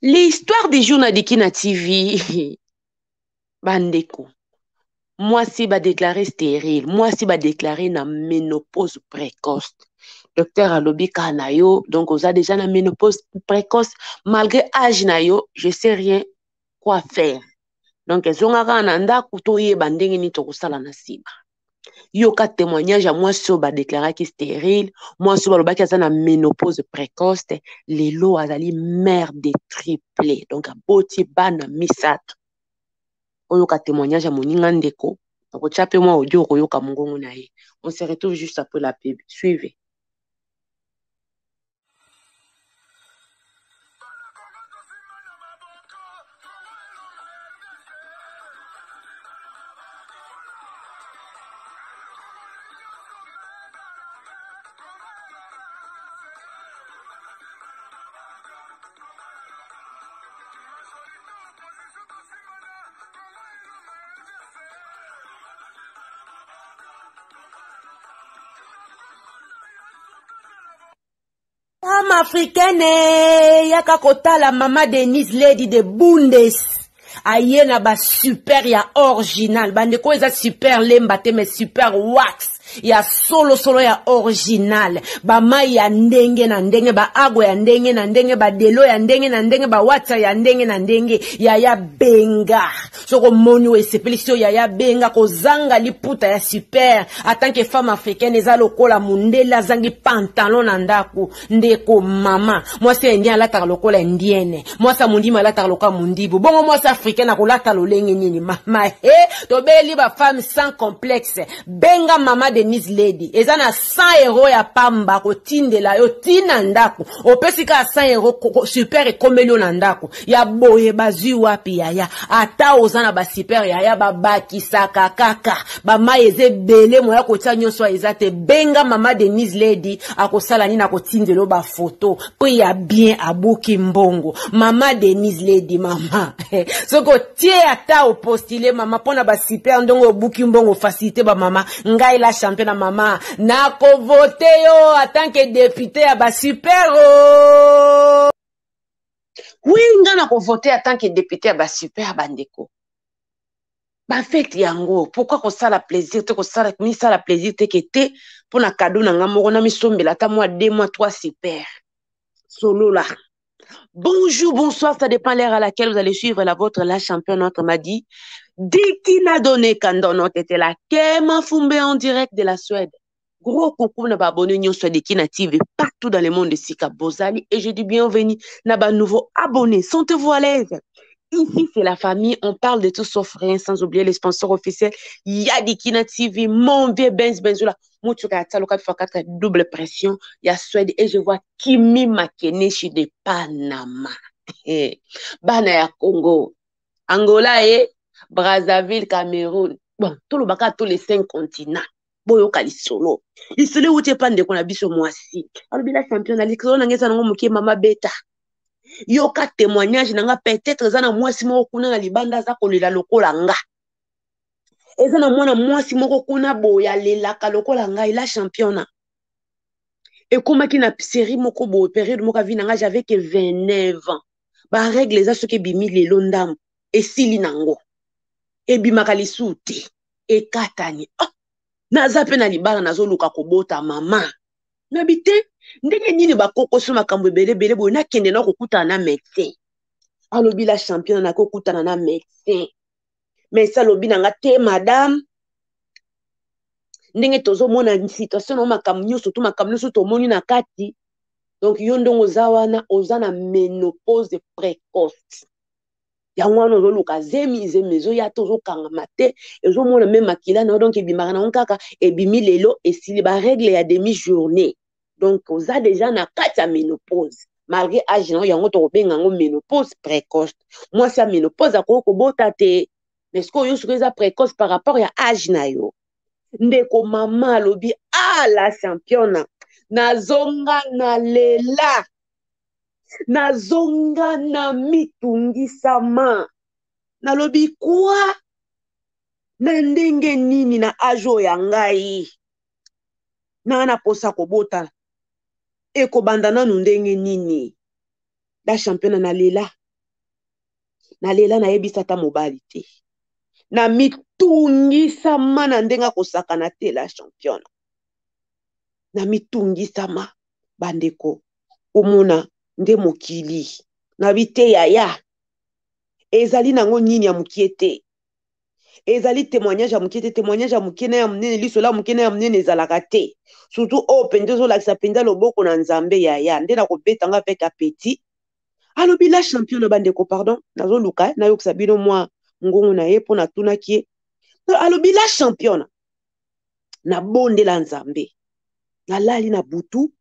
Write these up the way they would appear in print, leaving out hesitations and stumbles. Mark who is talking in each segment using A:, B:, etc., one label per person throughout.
A: L'histoire du jour na Dikina TV. Bandeko. Mwasi ba déclaré stérile, mwasi ba déclaré na ménopause précoce. Docteur alobi ka na yo, donc oza déjà na ménopause précoce malgré âge na yo, je sais rien quoi faire. Donc ezonga kaka na ndako toyeba ndenge nini tokosala na nsima. Yoka témoignage ya mwasi oyo badeklaraki stérile, mwasi oyo balobaki aza na ménopause précoce, lelo azali mère de triplé, donc aboti bana misato. Oyoka témoignage ya moninga ndeko, nakotya mpe mwa audio okoyoka mongongo na ye. On se retrouve juste après la pub. Suivez. Femme africaine yaka kotala mama Denise Lady de Bundes aye na ba super ya original bandeko eza super lemba te mais super wax ya solo solo ya original bamai ya ndenge na ndenge baago ya ndenge na ndenge badelo ya ndenge na ndenge bawatsa ya ndenge na ndenge yaya benga soki omoni oyo esepelisi yo yaya benga kozanga liputa ya super atanke femme africaine eza lokola mundele azangi pantalon na ndako ndeko mama mwasi ya indien alataka lokola indienne mwasi ya mondimi alataka lokola mondibu bongo mwasi africaine akolata lolenge nini mama he tobeli bafemme sans complexe benga mama denise lady eza na 100 euro ya pamba kotindela yo ntina ndako opesi kaka 100 euro super ekomeli yo na ndako ya boye bazwi wapi yaya ata oza na basuper yaya babakisaka kaka bamai eza ebele moya kotia nyonso eza te benga mama denise lady akosala nini akotindela yo bafoto mpo ya bien abuki mbongo mama denise lady mama soki otie ata opostile mama mpo na basuper ndongo obuki mbongo facilité bamama ngai la champion na mama nakovote yo atanke depute ya basuper o Oui, nga na ko voter en tant que député ya ba super bandeko. Ba fête yango, pourquoi kosala plaisir te kosala misala plaisir te ke te pona cadeau na nga moko na misombela ata mwa 2 mois 3 super. Solo là. Bonjour, bonsoir, ça dépend l'heure à laquelle vous allez suivre la vôtre, la championne, notre m'a dit. Dikina donné quand on était là. Kema Fumbe en direct de la Suède. Gros coucou na ba abonné nyonso ya Dikina TV partout dans le monde esika bozali et je dis bienvenue na ba nouveaux abonnés. Sentez-vous à l'aise. Ici, c'est la famille. On parle de tout sauf rien, sans oublier les sponsors officiels. Yadikina TV, mon vieux Benz Benzoula, Moutuka Atalo 4x4, double pression. Il y a Suède et je vois Kimi Makeneshi de Panama. Bana ya Congo, Angola et Brazzaville, Cameroun. Bon, tout le baka, tous les cinq continents. Boyoka lisolo. Lisolo euti epa ndeko na biso mwasi. Alobi la championne, lisolo na ngai eza nango moke mama beta. Yoka témoignage na nga peut-être eza na mwasi moko kuna na libanda aza kolela lokola nga. Eza na mwana mwasi moko kuna boye alelaka lokola ngai la championne. Ekomaki na série moko boye période moko avi na nga j'avais que 29 ans. Ba règle eza soki ebimi lelo ndambo esili nango. Ebimaka lisusu te. Ekatani. Oh, naza pe na libala nazoluka kobota mama. Nabi te ndenge nini bakokosi makambo ebele ebele boye nakende na kokutana na médecin. Alobi la championne nakokutana na médecin. Médecin alobi na nga te madame ndenge tozomona situation na makambo nyonso to makambo nyonso tomoni na kati donc yo ndongo oza wana oza na ménopause précoce. Yango wana ozoluka zemi zemi ezoya te ozokangama te ezomona me makila na yo donc ebimaka nango kaka ebimi lelo esili ba règle ya demi journée donc oza déjà na kati ya ménopause malgré âge na yo yango tokobenga yango ménopause précoce. Mwasi ya ménopause akoki kobota te mais sikoyo yo soki eza précoce par rapport ya âge na yo. Ndeko mama alobi ah la championne nazonga na lela nazonga na mitungisama nalobi kwa na ndenge nini na age oyo ya ngai na na posa kobota ekobanda nanu ndenge nini la championne na lela. Nalela, nayebisa ata mobali te. Namitungisama na ndenge akosakana te, la championne. Namitungisama, bandeko, omona nde mokili nabi te yaya, ezali nango nini ya mokie te, ezali témoignage ya mokie te. Témoignage ya mokie na ya monene, lisolo ya mokie na ya monene ezalaka te, surtout oyo mpenza ezolakisa mpenza loboko na Nzambe. Yaya, nde nakobeta nga avec appétit. Alobi la championne, bandeko, pardon, nazoluka nayokisa bino mwa ngongo na ye mpo natunaki ye. Alobi la championne, nabondela Nzambe, nalali na butu,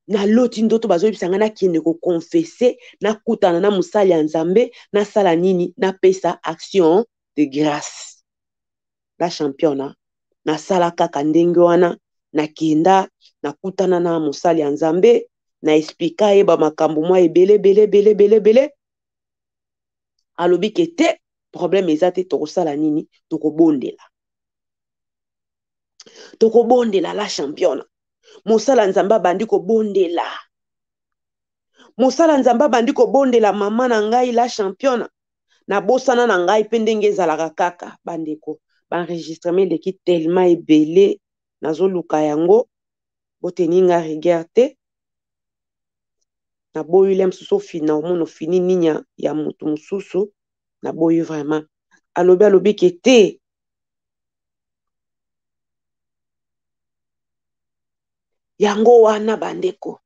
A: naloti ndoto bazoyebisa ngai nakende koconfesser, nakutana na mosali ya Nzambe, nasala nini? Napesa action de grâce. La championne, nasala kaka ndenge wana, nakenda, nakutana na mosali ya Nzambe, na expliqua ye bamakambo mwa ebele ebele ebele ebele ebele. Alobi ke te, problème eza te, tokosala nini? Tokobondela, tokobondela. La championne, mosala Nzambe abandi kobondela, mosala Nzambe abandi kobondela mama na ngai la championne. Nabosana na ngai mpe ndenge ezalaka kaka, bandeko, baenregistrement eleki tellement ebele, nazoluka yango, boteni nga rigueur te. Naboyi le mosusu ofina, omona ofini nini ya motu mosusu, naboyi vraiment. Alobi, alobi ke te, yango wana bandeko,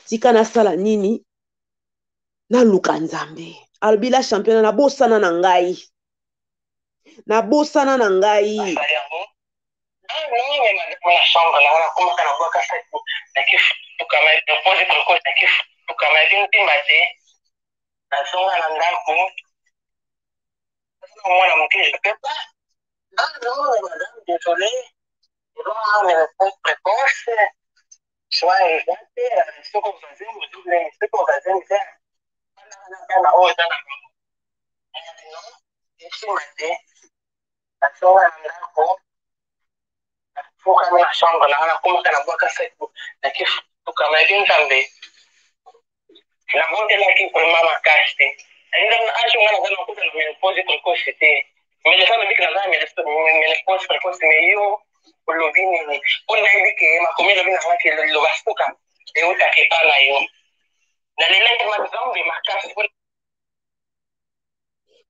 A: tika nasala nini? Naluka Nzambe. Alobi la championne, nabosana na ngai, nabosana na ngai.
B: Nazonga na ndako, mwana moke, je peux pas. Ah non, madame, désolé, ménopause précoce, choix eza te, soki ozazemi, soki ozazemi te, bana oyo eza na bango esima te. Nazonga na ndako, nafukami na chambre na nga, nakomaka na bwaka sac, nakefukama, yebi Nzambe, nabondelaki vraiment makasi te. Nzambe, age nga naza, nakuta na ménopause précoce te, mais eza lobiki naza na ménopause précoce, mais yo olobi nini? Mpo nayebi ke makomi elobi na nga ke liloba suka eutaka epa na yo. Nalelaki ma Nzambe makasi.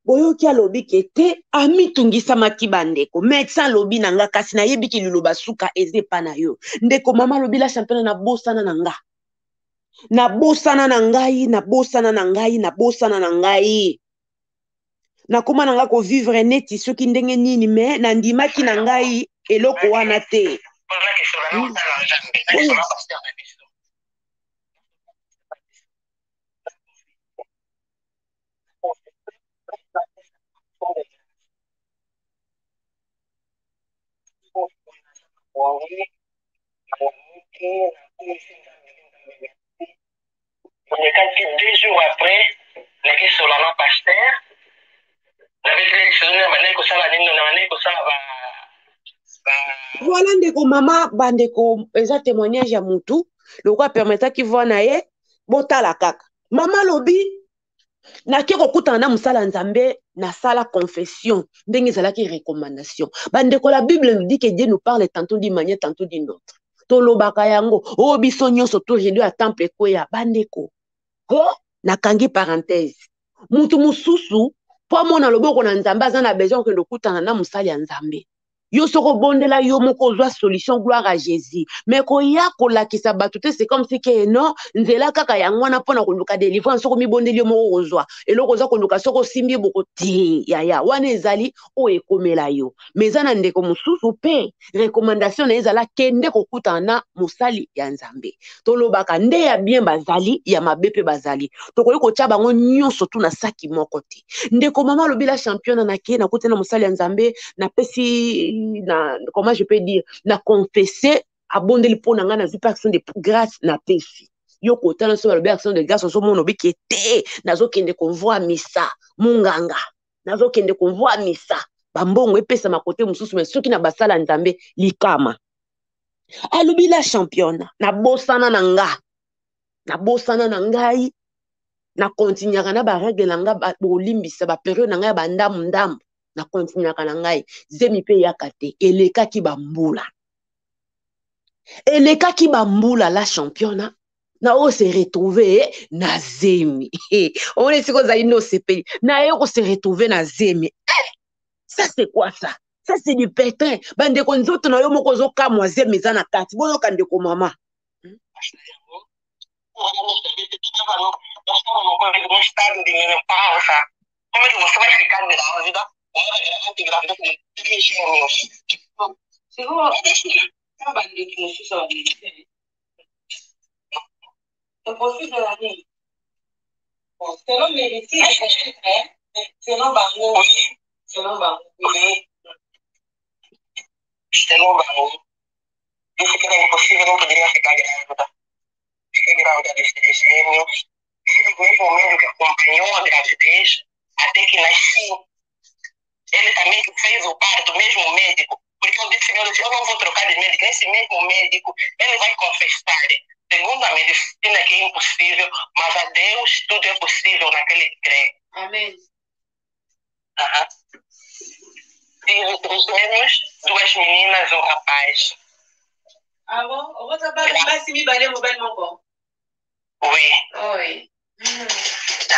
A: Boyoki, alobi ke te, amitungisamaki, bandeko, médecin alobi na nga, kasi nayebiki liloba suka eza epa na yo. Ndeko mama alobi la championne, nabosana na nga, nabosana na ngai, nabosana na ngai, nabosana na ngai, nakóma na nga kovivre neti soki ndenge nini, me nandimaki na ngai eloko wana te.
B: Olekaki 2 jours après, nakesola na pasteur, nabeteli lisolo na bandaki kosala nini, na bandaki kosala ba.
A: Voilà, ndeko mama, bandeko, eza témoignage ya mutu lokola permettaki voix na ye. Botala kaka, mama alobi nake kokutana na mosala ya Nzambe, nasala confession ndenge ezalaki recommandation. Bandeko, la Bible nous dit que Dieu nous parle tantôt d'une manière, tantôt d'une autre. Tolobaka yango oyo biso nyonso to rideau ya temple ekweya. Bandeko, ho, nakangi parenthèse. Mutu mosusu mpo amona loboko na Nzambe, aza na besoin okende okutana na mosali ya Nzambe. Yo soki obondela yo moko, ozwa solution, gloire à Jésus, mais koya kolakisa bato te, c'est comme si ke non, nzela kaka yango wana mpona koluka délivrance, soki omibondeli yo moko kozwa eloko oza koluka, soki osimbi boko te, yaya, wana ezali oyo ekomela yo. Mais eza na ndeko mosusu mpe recommandation na ye ezala kende kokutana na mosali ya Nzambe. Tolobaka nde ya bien bazali, ya mabe mpe bazali, tokoki kotya bango nyonso tu na saki moko te. Ndeko mama alobi la championne, nakei, nakuti na mosali ya Nzambe, napesi na, comment je peux dire, na confesse, abondeli mpo na ngai, nazwi mpe action de grâce, napesi yo. Kotala so balobi action de grâce, ozomona obiki te, nazokende kovwamisa monganga, nazokende kovwamisa bambongo epesama kote mosusu, me soki na basala Nzambe likama. Alobi la championne, nabosana na nga, nabosana na ngai. Na continuaka na ba règle na nga, bolimbisa, ba periode na ngai ya bandambu ndambu, na continuaka na ngai, zemi mpe eyaka te. Elekaki bambula, elekaki bambula, la championa na oyo se retrouve na zemi. Omoni esika ozali nde osepeli na ye kose retrouve na zemi. Eh, ça c'est quoi ça? Ça c'est du pétrin, bandeko. Nzoto na yo moko ozokamwa, zemi eza na kati. Boyoka ndeko mama.
B: No estado de menopausa, como é que você vai ficar grávida? Uma grávida com três gêmeos.
C: Sikoyo bandeko mosusu ya bamédecin, impossible na nini? Bon, selon médecine peut-être, selon bango, selon bango.
B: Oui. Selon bango, disse que era impossível, não poderia ficar grávida. Fiquei grávida de gêmeos. Ele mesmo, o médico que acompanhou a gravidez até que nasci. Ele também que fez o parto, mesmo médico. Porque eu disse, meu Deus, eu não vou trocar de médico. Esse mesmo médico, ele vai confessar. Segundo a medicina que é impossível, mas a Deus tudo é possível naquele que crê.
C: Amém.
B: Uhum. Tive três gêmeos, duas meninas e um rapaz.
C: Ah bon? Obota basi mibale, mobali moko?
B: Oui.
C: Oui.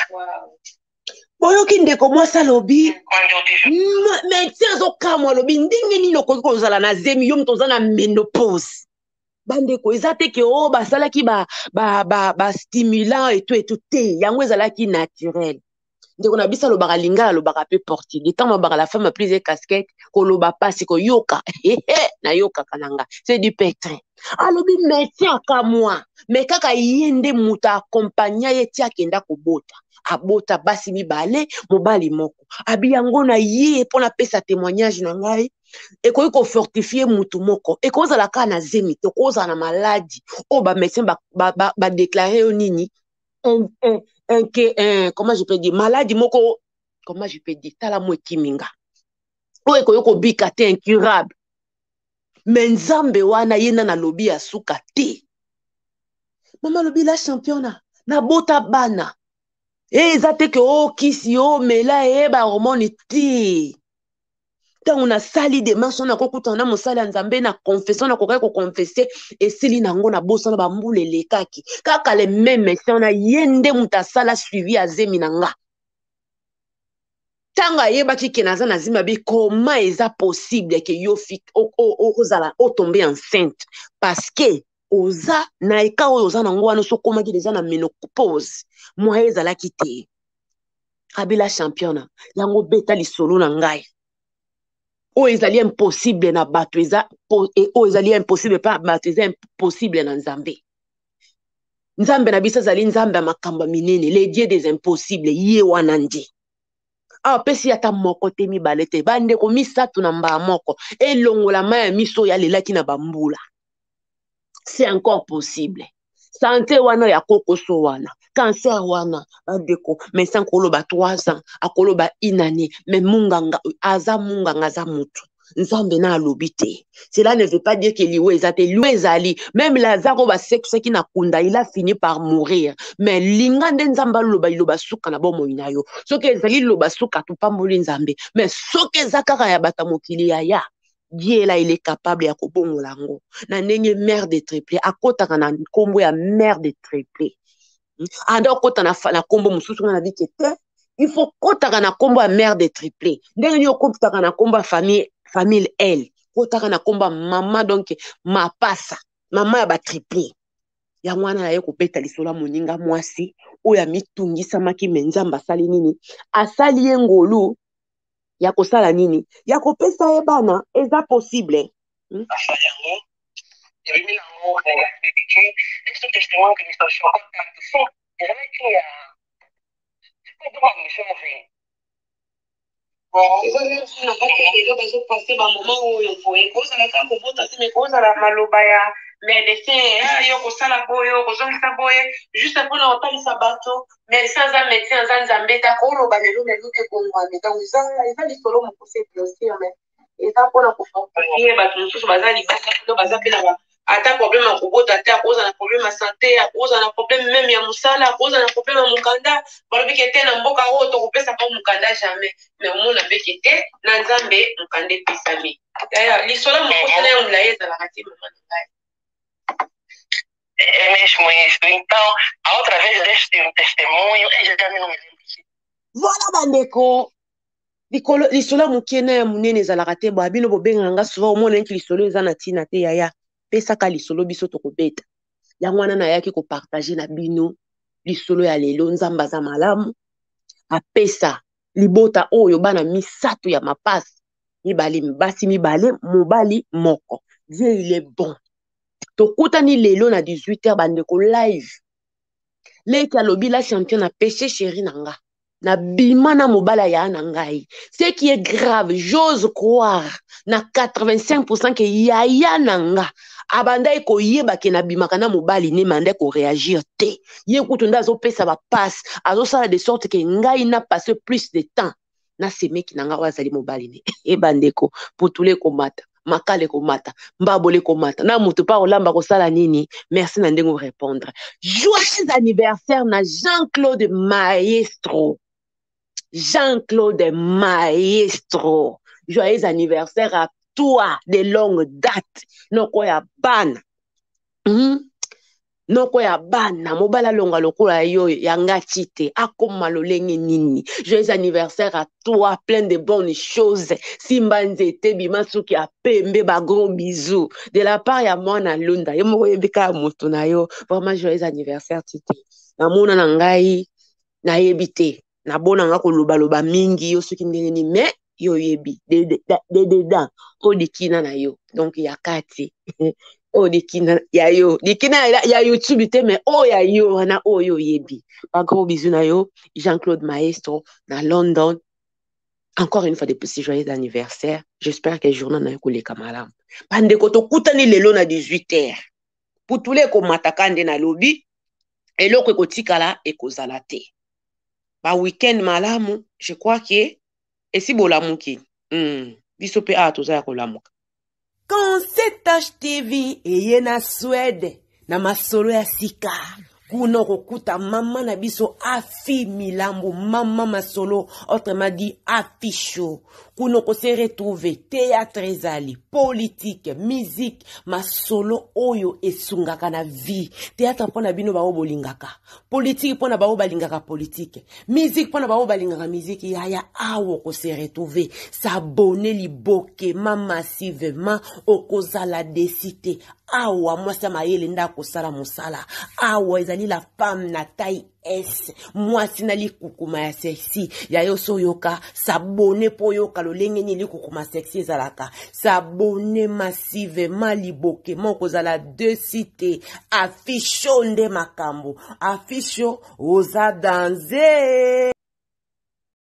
C: Wow.
A: Boyoki ndeko mwasi alobi,
B: Quando eu tive
A: médecin azokamwa, alobi ndenge nini okoki kozala na zemi, yo moto oza na ménopause? Bandeko, eza te ke oyo basalaki bastimulant ba, ba etu etu te, yango ezalaki naturel. Ndeko na biso alobaka lingala, alobaka mpe portugais. Ntango alobaka, la femme a plusieurs casquette, koloba mpasi, koyoka nayokaka na nga, c'est du pétrin. Alobi médecin akamwa, mais kaka ye nde moto akompagna ye ti akenda kobota. Abota basi mibale, mobali moko. Abi yango na ye mpo napesa témoignage na ngai, ekoki kofortifie mutu moko. Ekozala kaka na zemi te, okozala na maladi oyo bamédecin badeklare ba, ba yo nini, un, comment je peux dire, maladi moko, comment je peux dire, tala mo ekiminga oyo ekoki kobika te, incurable. Mais Nzambe wana ye nana alobi ya suka te. Mama alobi, la championa, nabota bana e eza te ke o kisi o mela e bahormone te. Ntango nasali démarche wana, nakokutana na mosali ya Nzambe na confession, nakokaki koconfesse, esili nango, nabosana. Bambula elekaki, kaka le même médecin wana, ye nde moto asala suivi ya zemi na nga. Ntango ayebaki ke naza na zemi, abi comment eza possible ke yo ozala otombe enceinte, parce que oza na eka oyo oza nango wana, oso okomaki deja na ménopause, moyen ezalaki te. Abela championa yango, beta lisolo na ngai, oyo ezali impossible na bato, eza oyo ezali impossible mpe bato, eza impossible na Nzambe. Nzambe na biso azali Nzambe ya makambo ya minene, le Dieu des impossibles. Ye wana nde awa apesi ata moko te, mibale te, bandeko, misato na mbala moko. Elongola mai ya miso oyo alelaki na bambula. C'est encore possible. Santé wana ya kokoso wana, cancer wana, bandeko, médecin akoloba 3 ans, akoloba une année, mais munganga aza munganga, aza mutu. Nzambe na alobi te. Cela ne veut pas dire que liwa eza te. Liwa ezali. Même Lazare oyo basekisaki na kunda, il a fini par mourir. Mais linga nde Nzambe aloba liloba suka na bomoi na yo. Soki ezali liloba suka, topamboli Nzambe. Mais soki eza kaka ya bato ya mokili, yaya, Dieu là, il est capable ya kobongola yango na ndenge mère de triplé akɔtaka na nkombo ya mère de triplé. Anda okɔta na nkombo mosusu, nga na bike te. Il faut kɔtaka na nkombo ya mère de triplé. Ndenge nini okɔtaka na nkombo ya famille, famille l kɔtaka na nkombo ya mama, donc mapasa, mama ya batriplé. Yango wana naye kobeta lisolo ya moninga mwasi oyo amitungisamaki, mais Nzambe asali nini? Asali ye ngolu ya kosala nini? Ya kopesa ye bana. Eza possible,
B: Asali yango, ebimi nango négativité. Esse testemunho que me chocou tanto, sim, ezalaki ya jovem.
C: Eza nyonso na kati lelo bazopase bamoma oyo boye, kozala kaka kobota te, mais kozala maloba ya médecin, yo kosala boye, kozongisa boye, juste mpona kotalisa bato. Médecin aza médecin, aza Nzambe te. Akoloba lelo, lelo ekongwami. Donc eza lisolo mokuse, bien sûr, mais eza mpona kofortifie bato mosusu baza libanda kuna, baza mpe na Ata problème ya kobota te, akozala na problème ya sante, akozala na problème meme ya mosala, akozala na problème ya mokanda. Balobi ke te, na mboka oyo tokopesa mpo mokanda jamais, mais omona mpe ke te, na Nzambe mokanda epesami. Yaya, lisolo mokosi na ya molai ezalaka te, mama na ngai.
B: É mesmo isso. Então, outra vez deste um testemunho, eu já não me lembro.
A: Voilà, bandeko. Likolo lisolo ya moke na ya monene ezalaka te. Boya bino bobengaka nga souvent, omona neti lisolo eza na ntina te. Yaya, pesaka lisolo, biso tokobeta yango. Wana nayaki kopartage na bino lisolo ya lelo. Nzambe aza malamu, apesa libota oyo bana misato ya mapasi, mibale basi, mibale mobali moko. Dieu, il est bon. Tokutani lelo na 18h, bandeko, live. Leki alobi: "La champion, na péché chéri na nga, nabima na mobali aya na ngai." Ce qui est grave, j'ose croire na 85 ke yaya na nga abandaki koyeba ke nabimaka na mobali ne, me andaki koréagir te. Ye kutu nde azopesa bapasse, azosala de sorte ke ngai na passe plus de temps na semeki na ngai oyo azali mobali ne. E bandeko, putulu ekomata, makala ekomata, mbabolo ekomata na moto mpa kolamba kosala nini. Merci na ndenge orépondre. Joyeux anniversaire na Jean-Claude Maestro. Jean-Claude Maestro, joyeux anniversaire à toi de longue date, noko ya bana. Noko ya bana, mobali alonga lokola yo yanga ti te akóma lolenge nini. Joyeux anniversaire à toi, plein de bonnes choses. Simba nzete, bima suki ya pembe. Bagros bisous de la part ya mwana Lunda, ye moko oyebi kaka moto na yo. Vraiment, joyeux anniversaire. Ti te namona na ngai, nayebi te, nabonanga kolobaloba mingi yo soki ndenge nini, mais yo oyebi dededans oyo likina na yo, donc ya kati oyo likina ya yo, likina ya YouTube te, mais oyo ya yo wana oyo oyebi. Bagros bisous na yo, Jean-Claude Maestro na London. Encore une fois de plus, joyeux anniversaire. J'espère que journée na yo koleka malamu. Bandeko, tokutani lelo na 18 heures. Putulu ekomataka nde nalobi, eloko ekotikala ekozala te. Baweekend malamu. Je crois ke esi bolamuki. Biso mpe awa toza ya kolamuka. Concept TV eye na Swede na masolo ya sika. Kuna okokuta mama na biso Afi Milambo, mama masolo, autrement dit Afi Show. Kuna okose retrouve théâtre, ezali politique, musique, masolo oyo esungaka na vie. Théâtre mpo na bino bao bolingaka politique, mpo na bao balingaka politique, musique mpo na bao balingaka musique. Yaya, awa okose retrouve. S'abonner libokema massivement, okozala déçu te. Awa mwasi ya mayele nde akosala mosala. Awa ezali la femme na taille S, mwasi na likukuma ya sexy ya yo. So oyoka, s'abonner mpo oyoka lolenge nini likukuma sexy ezalaka. S'abonner massivement libokema, okozala déçu te. Afisho nde makambo, afisho oza danze.